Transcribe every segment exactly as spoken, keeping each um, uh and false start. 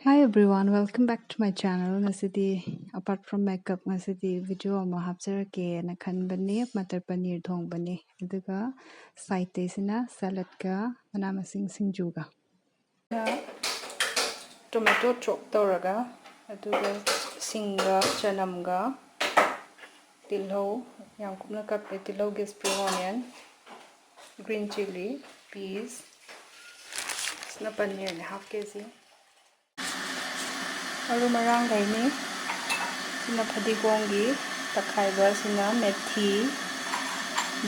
Hi everyone, welcome back to my channel. ꯉꯁꯤꯗꯤ apart from makeup, ꯉꯁꯤꯗꯤ video ꯑꯃ ꯍꯥꯞꯆꯔꯛꯀꯦꯅ ꯈꯟꯕꯅꯦ, ꯃꯇꯔ ꯄꯅꯤꯔ ꯊꯣꯡꯕꯅꯦ꯫ ꯑꯗꯨꯒ side ꯇꯩꯁꯤꯅ saladꯀ ꯃꯅꯥ ꯃꯁꯤꯡ ꯁꯤꯡꯖꯨꯒ꯫ Tomato chop ꯇꯧꯔꯒ, ꯑꯗꯨꯒ ꯁꯤꯡꯒ ꯆꯅꯝꯒ ꯇꯤꯜꯍꯧ ꯌꯥꯝ ꯀꯨꯞꯅ ꯀꯛꯄꯦ, ꯇꯤꯜꯍꯧꯒ spring onion, green chilli, peas, ꯁꯤꯅ ꯄꯅꯤꯔꯅꯦ half K G꯫ ꯃꯔꯨ ꯃꯔꯥꯡ ꯂꯩꯅꯤ꯫ ꯁꯤꯅ ꯐꯗꯤꯒꯣꯝꯒꯤ ꯇꯛꯈꯥꯏꯕ, ꯁꯤꯅ ꯃꯦꯊꯤ,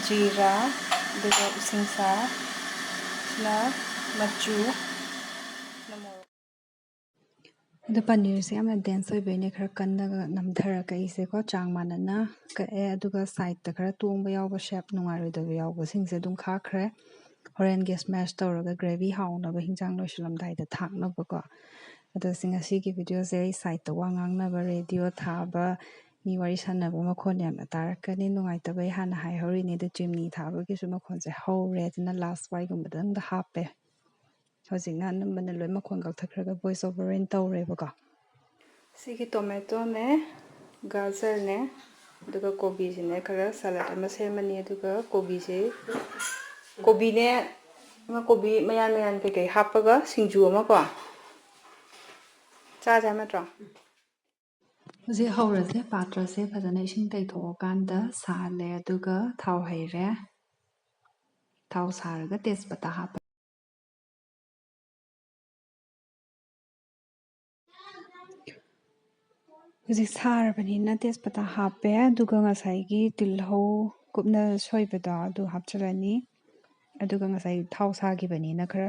ꯖꯤꯔꯥ, ꯑꯗꯨꯒ ꯎꯁꯤꯡꯁꯥ, ꯁꯤꯅ ꯃꯆꯨ, ꯁꯤꯅ ꯃꯣꯔꯣꯛ꯫ ꯑꯗꯣ ꯄꯅꯤꯔꯁꯦ ꯌꯥꯝꯅ dense ꯑꯣꯏꯕꯩꯅꯦ ꯈꯔ ꯀꯟꯅꯒ ꯅꯝꯊꯔꯒ ꯑꯩꯁꯦꯀꯣ ꯆꯥꯡ ꯃꯥꯟꯅꯅ ꯀꯛꯑꯦ꯫ ꯑꯗꯨꯒ sideꯇ ꯈꯔ ꯇꯣꯡꯕ ꯌꯥꯎꯕ, shape ꯅꯨꯡꯉꯥꯏꯔꯣꯏꯗꯕ ꯌꯥꯎꯕꯁꯤꯡꯁꯦ ꯑꯗꯨꯝ ꯈꯥꯛꯈ꯭ꯔꯦ꯫ ꯍꯣꯔꯦꯟ gas mash ꯇꯧꯔꯒ gravy ꯍꯥꯎꯅꯕ ꯍꯤꯟꯖꯥꯡ ꯂꯣꯏꯁꯤꯜꯂꯝꯗꯥꯏꯗ ꯊꯥꯛꯅꯕꯀꯣ꯫ ꯑꯗꯣ ꯁꯤ ꯉꯁꯤꯒꯤ videoꯁꯦ ꯑꯩ sideꯇ ꯋꯥ ꯉꯥꯡꯅꯕ, radio ꯊꯥꯕ, ꯃꯤ ꯋꯥꯔꯤ ꯁꯥꯟꯅꯕ ꯃꯈꯣꯟ ꯌꯥꯝꯅ ꯇꯥꯔꯛꯀꯅꯤ꯫ ꯅꯨꯡꯉꯥꯏꯇꯕꯩ ꯍꯥꯟꯅ ꯍꯥꯏꯍꯧꯔꯤꯅꯦ꯫ ꯑꯗꯣ ꯆꯤꯝꯅꯤ ꯊꯥꯕꯒꯤꯁꯨ ꯃꯈꯣꯟꯁꯦ ꯍꯧꯔꯦ꯫ ꯑꯗꯨꯅ last ꯋꯥꯏꯒꯨꯝꯕꯗꯪꯗ ꯍꯥꯞꯄꯦ꯫ ꯍꯧꯖꯤꯛꯅ ꯑꯅꯝꯕꯅ ꯂꯣꯏ ꯃꯈꯣꯟ ꯀꯛꯊꯠꯈ꯭ꯔꯒ voice over ꯑꯣꯏꯅ ꯇꯧꯔꯦꯕꯀꯣ꯫ ꯁꯤꯒꯤ tomatoꯅꯦ, ꯒꯥꯖꯔꯅꯦ, ꯑꯗꯨꯒ ꯀꯣꯕꯤꯁꯤꯅꯦ ꯈꯔ salad ꯑꯃ ꯁꯦꯝꯃꯅꯤ꯫ ꯑꯗꯨꯒ ꯀꯣꯕꯤꯁꯦ, ꯀꯣꯕꯤꯅꯦ, ꯑꯃ ꯀꯣꯕꯤ ꯃꯌꯥꯟ ꯃꯌꯥꯟ ꯀꯩꯀꯩ ꯍꯥꯞꯄꯒ ꯁꯤꯡꯖꯨ ꯑꯃꯀꯣ꯫ ꯆꯥꯁꯦ ꯍꯥꯏꯕ ꯅꯠꯇ꯭ꯔꯣ? ꯍꯧꯖꯤꯛ ꯍꯧꯔꯁꯦ꯫ ꯄꯥꯇ꯭ꯔꯁꯦ ꯐꯖꯅ ꯏꯁꯤꯡ ꯇꯩꯊꯣꯛꯑꯀꯥꯟꯗ ꯁꯥꯍꯜꯂꯦ, ꯑꯗꯨꯒ ꯊꯥꯎ ꯍꯩꯔꯦ꯫ ꯊꯥꯎ ꯁꯥꯔꯒ ꯇꯦꯖꯄꯇꯥ ꯍꯥꯞꯄꯦ꯫ ꯍꯧꯖꯤꯛ ꯁꯥꯔꯕꯅꯤꯅ ꯇꯦꯖꯄꯇꯥ ꯍꯥꯞꯄꯦ, ꯑꯗꯨꯒ ꯉꯁꯥꯏꯒꯤ ꯇꯤꯜꯍꯧ ꯀꯨꯞꯅ ꯁꯣꯏꯕꯗꯣ ꯑꯗꯨ ꯍꯥꯞꯆꯤꯜꯂꯅꯤ꯫ ꯑꯗꯨꯒ ꯉꯁꯥꯏ ꯊꯥꯎ ꯁꯥꯈꯤꯕꯅꯤꯅ ꯈꯔ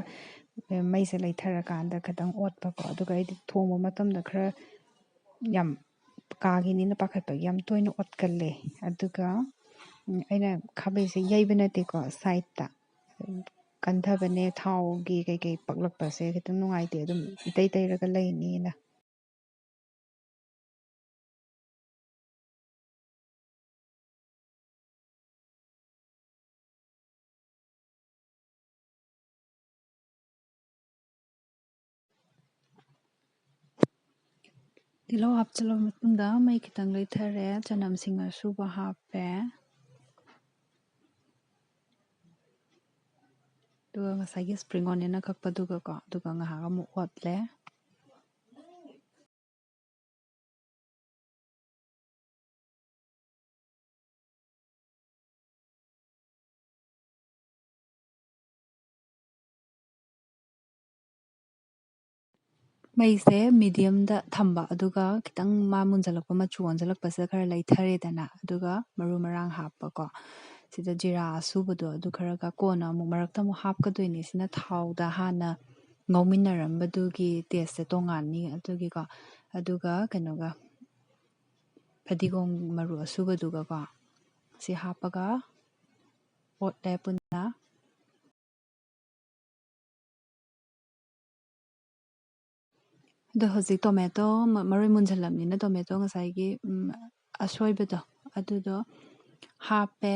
ꯃꯩꯁꯦ ꯂꯩꯊꯔꯀꯥꯟꯗ ꯈꯤꯇꯪ ꯑꯣꯠꯄꯀꯣ꯫ ꯑꯗꯨꯒ ꯑꯩꯗꯤ ꯊꯣꯡꯕ ꯃꯇꯝꯗ ꯈꯔ ꯌꯥꯝ ꯀꯥꯈꯤꯅꯤꯅ ꯄꯥꯈꯠꯄꯒꯤ ꯌꯥꯝ ꯇꯣꯏꯅ ꯑꯣꯠꯀꯜꯂꯦ꯫ ꯑꯗꯨꯒ, ꯎꯝ, ꯑꯩꯅ ꯈꯥꯕꯩꯁꯦ ꯌꯩꯕ ꯅꯠꯇꯦꯀꯣ, sideꯇ ꯀꯟꯊꯕꯅꯦ꯫ ꯊꯥꯎꯒꯤ ꯀꯩꯀꯩ ꯄꯛꯂꯛꯄꯁꯦ ꯈꯤꯇꯪ ꯅꯨꯡꯉꯥꯏꯇꯦ, ꯑꯗꯨꯝ ꯏꯇꯩ ꯇꯩꯔꯒ ꯂꯩꯅꯤꯅ꯫ ꯇꯤꯜꯍꯧ ꯍꯥꯞꯆꯤꯜꯂꯕ ꯃꯇꯨꯡꯗ ꯃꯩ ꯈꯤꯇꯪ ꯂꯩꯊꯔꯦ, ꯆꯅꯝꯁꯤꯡ ꯑꯁꯨꯕ ꯍꯥꯞꯄꯦ, ꯑꯗꯨꯒ ꯉꯁꯥꯏꯒꯤ spring onion ꯑꯀꯛꯄꯗꯨꯒꯀꯣ, ꯑꯗꯨꯒ ꯉꯥꯏꯍꯥꯛ ꯑꯃꯨꯛ ꯑꯣꯠꯂꯦ꯫ ꯃꯩꯁꯦ mediumꯗ ꯊꯝꯕ, ꯑꯗꯨꯒ ꯈꯤꯇꯪ ꯃꯥ ꯃꯨꯟꯖꯜꯂꯛꯄ, ꯃꯆꯨ ꯑꯣꯟꯖꯜꯂꯛꯄꯁꯤꯗ ꯈꯔ ꯂꯩꯊꯔꯦꯗꯅ, ꯑꯗꯨꯒ ꯃꯔꯨ ꯃꯔꯥꯡ ꯍꯥꯞꯄꯀꯣ꯫ ꯁꯤꯗ ꯖꯤꯔꯥ ꯑꯁꯨꯕꯗꯣ ꯑꯗꯨ ꯈꯔꯒ ꯀꯣꯟꯅ ꯑꯃꯨꯛ ꯃꯔꯛꯇ ꯑꯃꯨꯛ ꯍꯥꯞꯀꯗꯣꯏꯅꯦ꯫ ꯁꯤꯅ ꯊꯥꯎꯗ ꯍꯥꯟꯅ ꯉꯧꯃꯤꯟꯅꯔꯝꯕꯗꯨꯒꯤ tasteꯁꯦ ꯇꯣꯉꯥꯟꯅꯤ꯫ ꯑꯗꯨꯒꯤꯀꯣ, ꯑꯗꯨꯒ ꯀꯩꯅꯣꯒ, ꯐꯗꯤꯒꯣꯝ ꯃꯔꯨ ꯑꯁꯨꯕꯗꯨꯒꯀꯣ, ꯁꯤ ꯍꯥꯞꯄꯒ ꯑꯣꯠꯂꯦ ꯄꯨꯟꯅ꯫ ꯑꯗꯣ ꯍꯧꯖꯤꯛ tomato ꯃ-, ꯃꯔꯣꯏ ꯃꯨꯟꯖꯜꯂꯕꯅꯤꯅ tomato ꯉꯁꯥꯏꯒꯤ, ꯎꯝ, ꯑꯁꯣꯏꯕꯗꯣ ꯑꯗꯨꯗꯣ ꯍꯥꯞꯄꯦ꯫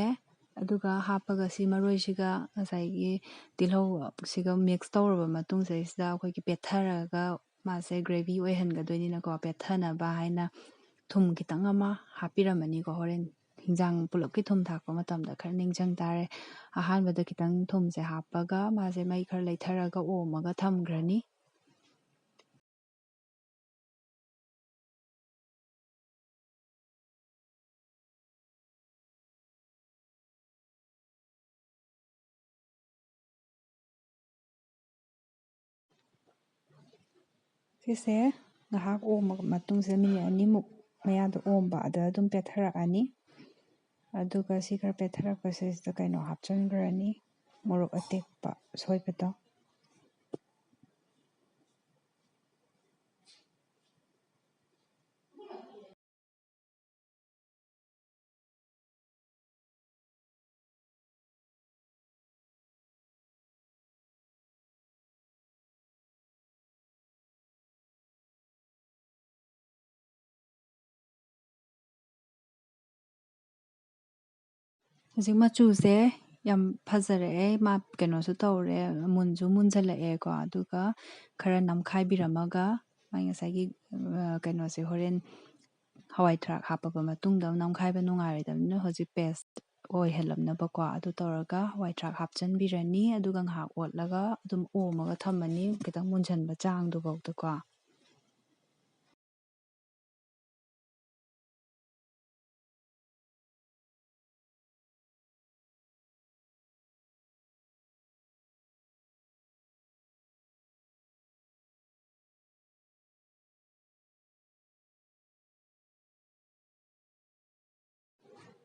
ꯑꯗꯨꯒ ꯍꯥꯞꯄꯒ ꯁꯤ ꯃꯔꯣꯏꯁꯤꯒ ꯉꯁꯥꯏꯒꯤ ꯇꯤꯜꯍꯧꯁꯤꯒ mix ꯇꯧꯔꯕ ꯃꯇꯨꯡꯁꯤꯗꯩꯁꯤꯗ ꯑꯩꯈꯣꯏꯒꯤ ꯄꯦꯠꯊꯔꯒ ꯃꯥꯁꯦ gravy ꯑꯣꯏꯍꯟꯒꯗꯣꯏꯅꯤꯅꯀꯣ, ꯄꯦꯠꯊꯅꯕ ꯍꯥꯏꯅ ꯊꯨꯝ ꯈꯤꯇꯪ ꯑꯃ ꯍꯥꯞꯄꯤꯔꯝꯃꯅꯤꯀꯣ꯫ ꯍꯣꯔꯦꯟ ꯍꯤꯟꯖꯥꯡ ꯄꯨꯂꯞꯀꯤ ꯊꯨꯝ ꯊꯥꯛꯄ ꯃꯇꯝꯗ ꯈꯔ ꯅꯤꯡꯁꯤꯡ ꯇꯥꯔꯦ꯫ ꯑꯍꯥꯟꯕꯗ ꯈꯤꯇꯪ ꯊꯨꯝꯁꯦ ꯍꯥꯞꯄꯒ ꯃꯥꯁꯦ ꯃꯩ ꯈꯔ ꯂꯩꯊꯔꯒ ꯑꯣꯝꯃꯒ ꯊꯝꯈ꯭ꯔꯅꯤ꯫ ꯁꯤꯁꯦ ꯉꯥꯏꯍꯥꯛ ꯑꯣꯝꯃ ꯃꯇꯨꯡꯁꯤꯗ minute ꯑꯅꯤꯃꯨꯛ ꯃꯌꯥꯗ ꯑꯣꯝꯕ, ꯑꯗ ꯑꯗꯨꯝ ꯄꯦꯠꯊꯔꯛꯑꯅꯤ꯫ ꯑꯗꯨꯒ ꯁꯤ ꯈꯔ ꯄꯦꯠꯊꯔꯛꯄꯁꯤꯗ ꯀꯩꯅꯣ ꯍꯥꯞꯆꯤꯟꯈ꯭ꯔꯅꯤ, ꯃꯣꯔꯣꯛ ꯑꯇꯦꯛꯄ ꯑꯁꯣꯏꯕꯗꯣ꯫ ꯍꯧꯖꯤꯛ ꯃꯆꯨꯁꯦ ꯌꯥꯝ ꯐꯖꯔꯛꯑꯦ, ꯃꯥ ꯀꯩꯅꯣꯁꯨ ꯇꯧꯔꯦ, ꯃꯨꯟꯁꯨ ꯃꯨꯟꯖꯜꯂꯛꯑꯦꯀꯣ꯫ ꯑꯗꯨꯒ ꯈꯔ ꯅꯝꯈꯥꯏꯕꯤꯔꯝꯃꯒ ꯃꯥꯏ ꯉꯁꯥꯏꯒꯤ, ꯑ, ꯀꯩꯅꯣꯁꯦ ꯍꯣꯔꯦꯟ ꯍꯋꯥꯏ ꯊ꯭ꯔꯥꯛ ꯍꯥꯞꯄꯕ ꯃꯇꯨꯡꯗ ꯅꯝꯈꯥꯏꯕ ꯅꯨꯡꯉꯥꯏꯔꯣꯏꯗꯕꯅꯤꯅ ꯍꯧꯖꯤꯛ paste ꯑꯣꯏꯍꯜꯂꯝꯅꯕꯀꯣ ꯑꯗꯨ ꯇꯧꯔꯒ ꯍꯋꯥꯏ ꯊ꯭ꯔꯥꯛ ꯍꯥꯞꯆꯤꯟꯕꯤꯔꯅꯤ꯫ ꯑꯗꯨꯒ ꯉꯥꯏꯍꯥꯛ ꯑꯣꯠꯂꯒ ꯑꯗꯨꯝ ꯑꯣꯝꯃꯒ ꯊꯝꯃꯅꯤ, ꯈꯤꯇꯪ ꯃꯨꯟꯁꯤꯟꯕ ꯆꯥꯡꯗꯨꯐꯥꯎꯗꯀꯣ꯫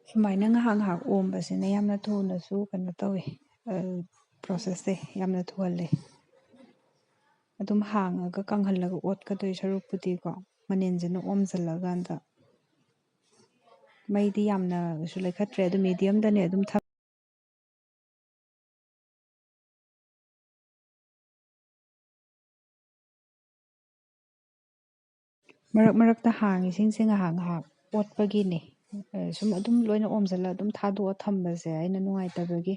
ꯁꯨꯃꯥꯏꯅ ꯉꯥꯏꯍꯥꯛ ꯉꯥꯏꯍꯥꯛ ꯑꯣꯝꯕꯁꯤꯅ ꯌꯥꯝꯅ ꯊꯨꯅꯁꯨ ꯀꯩꯅꯣ ꯇꯧꯋꯤ, processꯁꯦ ꯌꯥꯝꯅ ꯊꯨꯍꯜꯂꯦ꯫ ꯑꯗꯨꯝ ꯍꯥꯡꯉꯒ ꯀꯪꯍꯜꯂꯒ ꯑꯣꯠꯀꯗꯣꯏ ꯁꯔꯨꯛꯄꯨꯗꯤꯀꯣ, ꯃꯅꯤꯟꯁꯤꯅ ꯑꯣꯝꯁꯤꯜꯂꯀꯥꯟꯗ, ꯃꯩꯗꯤ ꯌꯥꯝꯅꯁꯨ ꯂꯩꯈꯠꯇ꯭ꯔꯦ, ꯑꯗꯨ mediumꯗꯅꯦ ꯑꯗꯨꯝ ꯊꯝ- ꯃꯔꯛ ꯃꯔꯛꯇ ꯍꯥꯡꯉꯤꯁꯤꯡꯁꯦ ꯉꯥꯏꯍꯥꯛ ꯉꯥꯏꯍꯥꯛ ꯑꯣꯠꯄꯒꯤꯅꯦ꯫ ꯑ, ꯁꯨꯝ ꯑꯗꯨꯝ ꯂꯣꯏꯅ ꯑꯣꯝꯁꯤꯜꯂ ꯑꯗꯨꯝ ꯊꯥꯗꯣꯛꯑ ꯊꯝꯕꯁꯦ ꯑꯩꯅ ꯅꯨꯡꯉꯥꯏꯇꯕꯒꯤ꯫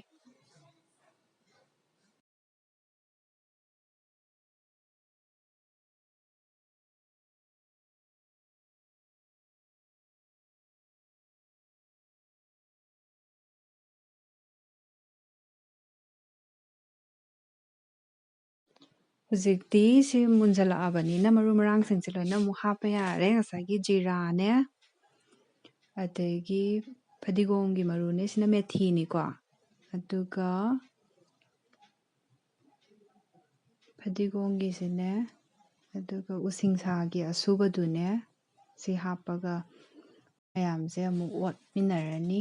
ꯍꯧꯖꯤꯛꯇꯤ ꯁꯤ ꯃꯨꯟꯖꯜꯂꯛꯑꯕꯅꯤꯅ ꯃꯔꯨ ꯃꯔꯥꯡꯁꯤꯡꯁꯦ ꯂꯣꯏꯅ ꯑꯃꯨꯛ ꯍꯥꯞꯄ ꯌꯥꯔꯦ꯫ ꯉꯁꯥꯏꯒꯤ ꯖꯤꯔꯥꯅꯦ, ꯑꯗꯒꯤ ꯐꯗꯤꯒꯣꯝꯒꯤ ꯃꯔꯨꯅꯦ, ꯁꯤꯅ ꯃꯦꯊꯤꯅꯤꯀꯣ, ꯑꯗꯨꯒ ꯐꯗꯤꯒꯣꯝꯒꯤꯁꯤꯅꯦ, ꯑꯗꯨꯒ ꯎꯁꯤꯡꯁꯥꯒꯤ ꯑꯁꯨꯕꯗꯨꯅꯦ, ꯁꯤ ꯍꯥꯞꯄꯒ ꯃꯌꯥꯝꯁꯦ ꯑꯃꯨꯛ ꯑꯣꯠꯃꯤꯟꯅꯔꯅꯤ꯫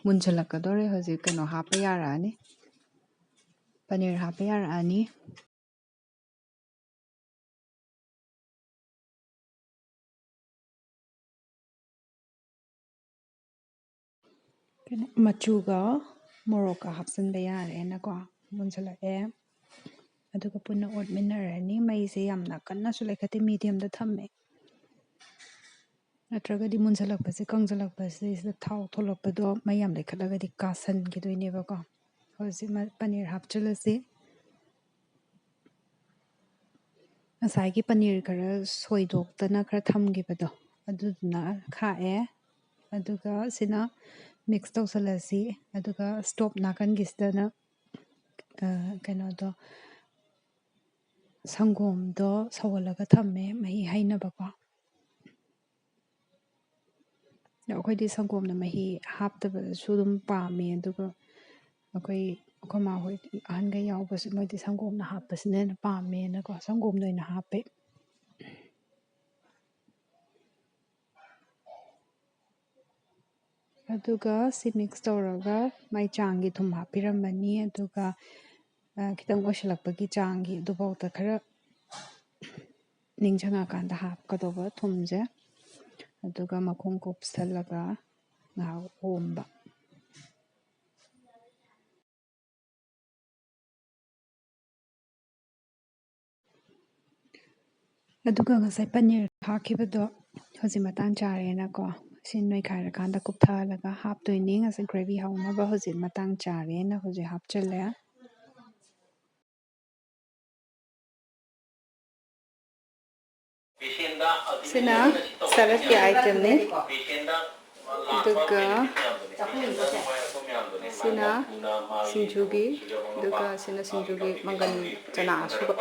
ꯃꯨꯟꯁꯤꯜꯂꯛꯀꯗꯧꯔꯦ, ꯍꯧꯖꯤꯛ ꯀꯩꯅꯣ ꯍꯥꯞꯄ ꯌꯥꯔꯛꯑꯅꯤ, ꯄꯅꯤꯔ ꯍꯥꯞꯄ ꯌꯥꯔꯛꯑꯅꯤ꯫ ꯀꯩꯅꯣ, ꯃꯆꯨꯒ ꯃꯣꯔꯣꯛꯀ ꯍꯥꯞꯆꯤꯟꯕ ꯌꯥꯔꯦꯅꯀꯣ꯫ ꯃꯨꯟꯁꯤꯜꯂꯛꯑꯦ꯫ ꯑꯗꯨꯒ ꯄꯨꯟꯅ ꯑꯣꯠꯃꯤꯟꯅꯔꯅꯤ꯫ ꯃꯩꯁꯦ ꯌꯥꯝꯅ ꯀꯟꯅꯁꯨ ꯂꯩꯈꯠꯇꯦ, mediumꯗ ꯊꯝꯃꯦ꯫ ꯅꯠꯇ꯭ꯔꯒꯗꯤ ꯃꯨꯟꯁꯤꯜꯂꯛꯄꯁꯦ, ꯀꯪꯁꯤꯜꯂꯛꯄꯁꯤꯗꯩꯁꯤꯗ ꯊꯥꯎ ꯊꯣꯛꯂꯛꯄꯗꯣ ꯃꯩ ꯌꯥꯝ ꯂꯩꯈꯠꯂꯒꯗꯤ ꯀꯥꯁꯟꯈꯤꯗꯣꯏꯅꯦꯕꯀꯣ꯫ ꯍꯧꯖꯤꯛ ꯃ-, ꯄꯅꯤꯔ ꯍꯥꯞꯆꯤꯜꯂꯁꯤ꯫ ꯉꯁꯥꯏꯒꯤ ꯄꯅꯤꯔ ꯈꯔ ꯁꯣꯏꯗꯣꯛꯇꯅ ꯈꯔ ꯊꯝꯈꯤꯕꯗꯣ, ꯑꯗꯨꯗꯨꯅ ꯈꯥꯛꯑꯦ꯫ ꯑꯗꯨꯒ ꯁꯤꯅ mix ꯇꯧꯁꯜꯂꯁꯤ꯫ ꯑꯗꯨꯒ stove ꯅꯥꯀꯟꯒꯤꯁꯤꯗꯅ, ꯑ, ꯀꯩꯅꯣꯗꯣ, ꯁꯪꯒꯣꯝꯗꯣ ꯁꯧꯍꯜꯂꯒ ꯊꯝꯃꯦ, ꯃꯍꯤ ꯍꯩꯅꯕꯀꯣ꯫ ꯑꯗꯣ ꯑꯩꯈꯣꯏꯗꯤ ꯁꯪꯒꯣꯝꯅ ꯃꯍꯤ ꯍꯥꯞꯇꯕꯁꯨ ꯑꯗꯨꯝ ꯄꯥꯝꯃꯦ, ꯑꯗꯨꯒ ꯑꯩꯈꯣꯏ, ꯑꯩꯈꯣꯏ ꯃꯥ ꯍꯣꯏ, ꯑꯍꯟꯈꯩ ꯌꯥꯎꯕꯁꯨ, ꯃꯣꯏꯗꯤ ꯁꯪꯒꯣꯝꯅ ꯍꯥꯞꯄꯁꯤꯅ ꯍꯦꯟꯅ ꯄꯥꯝꯃꯦꯅꯀꯣ, ꯁꯪꯒꯣꯝꯅ ꯑꯣꯏꯅ ꯍꯥꯞꯄꯦ꯫ ꯑꯗꯨꯒ ꯁꯤ mix ꯇꯧꯔꯒ ꯃꯥꯏ ꯆꯥꯡꯒꯤ ꯊꯨꯝ ꯍꯥꯞꯄꯤꯔꯝꯃꯅꯤ꯫ ꯑꯗꯨꯒ, ꯑ, ꯈꯤꯇꯪ ꯑꯣꯏꯁꯤꯜꯂꯛꯄꯒꯤ ꯆꯥꯡꯒꯤ ꯑꯗꯨꯐꯥꯎꯗ ꯈꯔ ꯅꯤꯡꯁꯤꯡꯉꯀꯥꯟꯗ ꯍꯥꯞꯀꯗꯧꯕ ꯊꯨꯝꯁꯦ꯫ ꯑꯗꯨꯒ ꯃꯈꯨꯝ ꯀꯨꯞꯁꯜꯂꯒ ꯉꯥꯏꯍꯥꯛ ꯑꯣꯝꯕ꯫ ꯑꯗꯨꯒ ꯉꯁꯥꯏ ꯄꯅꯤꯔ ꯍꯥꯞꯈꯤꯕꯗꯣ ꯍꯧꯖꯤꯛ ꯃꯇꯥꯡ ꯆꯥꯔꯦꯅꯀꯣ, ꯁꯤ ꯅꯣꯏꯈꯥꯏꯔꯀꯥꯟꯗ ꯀꯨꯞꯊꯍꯜꯂꯒ ꯍꯥꯞꯇꯣꯏꯅꯤ꯫ ꯉꯁꯥꯏ gravy ꯍꯧꯅꯕ ꯍꯧꯖꯤꯛ ꯃꯇꯥꯡ ꯆꯥꯔꯦꯅ ꯍꯧꯖꯤꯛ ꯍꯥꯞꯆꯜꯂꯦ꯫ ꯁꯤꯅ saladꯀꯤ itemꯅꯤ꯫ ꯑꯗꯨꯒ ꯁꯤꯅ ꯁꯤꯡꯖꯨꯒꯤ, ꯑꯗꯨꯒ ꯁꯤꯅ ꯁꯤꯡꯖꯨꯒꯤ ꯃꯪꯒꯟ ꯆꯅꯥ ꯑꯁꯨꯕ꯫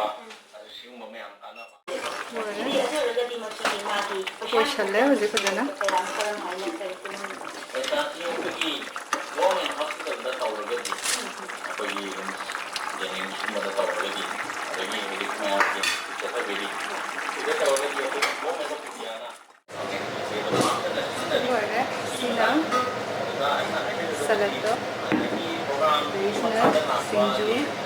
ꯂꯣꯏꯔꯦ꯫ ꯂꯣꯏꯁꯜꯂꯦ ꯍꯧꯖꯤꯛ ꯐꯖꯅ꯫ ꯂꯣꯏꯔꯦ꯫ ꯁꯤꯅ saladꯇꯣ, ꯑꯗꯒꯤ ꯁꯤꯅ ꯁꯤꯡꯖꯨ꯫